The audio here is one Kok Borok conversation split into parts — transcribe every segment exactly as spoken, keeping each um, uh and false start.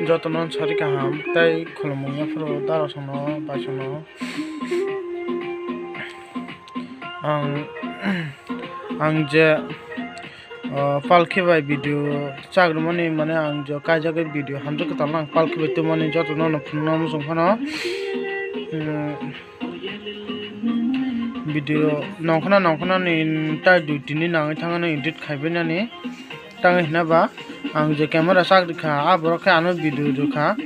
Jotono sari kaham tei khulumung yaphuru dara sono bai sono. Ang, ang je, o, palki bai video chagrumani, mane, ang je kaijagwi video hamjak kwtal ang palki bai tubumani jotono no phunukna muchung phano. Hmm, video nongkhorna nongkhornani tai dui tini nangwi thangmani edit khaibainani. Tangwi hwnba ang je camera chak rikha, a borok khe ano video rwkha.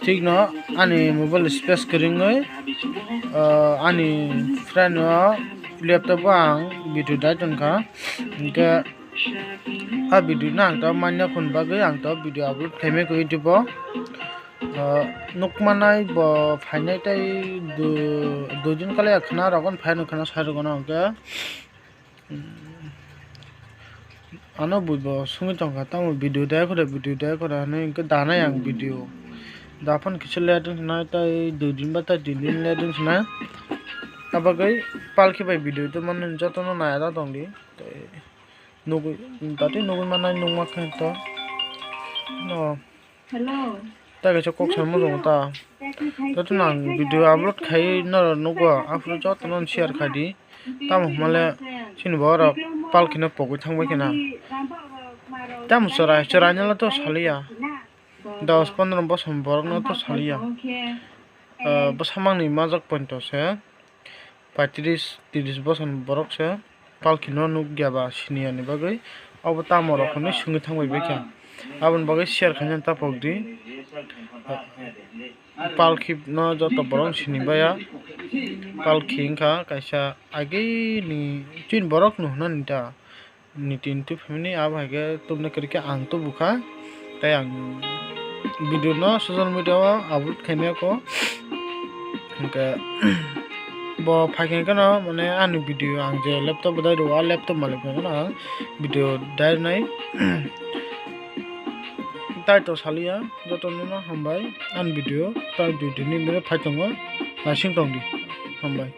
Thikno ani mobile space kwrwngwi, o, ani friend o laptop o ang video dai tongkha. Hinkhe a video no ang to manya phone bagwi ang to video upload khaimai kho YouTube o. O, nukmanai bo phainai tei du-, dui din kale khna rok phai no khna sai rwgano hinkhe. Ano buibo sungwi tongkha, tamo video dai khore, video dai khore hinwi hinkhe danai ang video. Daphano kisa late wngkha nai, tei dui din ba tei tin din late wngkha nai. Abagwi palki bai video tubumani jotono nai da tongdi. Tei nugwi, datwi nugwi mannai nukma khe to. No. Hello. Ta kaisa kok salmo tongo ta. Jotono ang video upload khai norok nukgo, aphuru jotono share khai di. Tamo hwnmale chini borok palkino pogwi thangbai kheno. Tamo chwrai, chwraino to saliya. Dos pondro bosor borokno to saliya. Ah, bwsamangni majak poito se. Paitris tris bosor ni borok se palkhi no nukya ba siniya ni bagwi obo tamo rok hinwi swngwi thangbai baikha. Aboni bagwi share khaina tapok di. Palkhi no joto borok sini baya. Palkhi wngkha kaisa agini chini borok no hwnani ta. Nitin twi phimani abo hai khe tubuna kwrwi khe ang tubukha, tei ang video no social media o upload khaimaya kho. Hinkhe bo phaikhe kheno mane ani video ang je laptop bodai rwo, a laptop malik phai kheno ang video dai rwnai. Tai to saliya, jotono no hambai ani video tai dui din ni phai tongo, naising tongdi, hambai.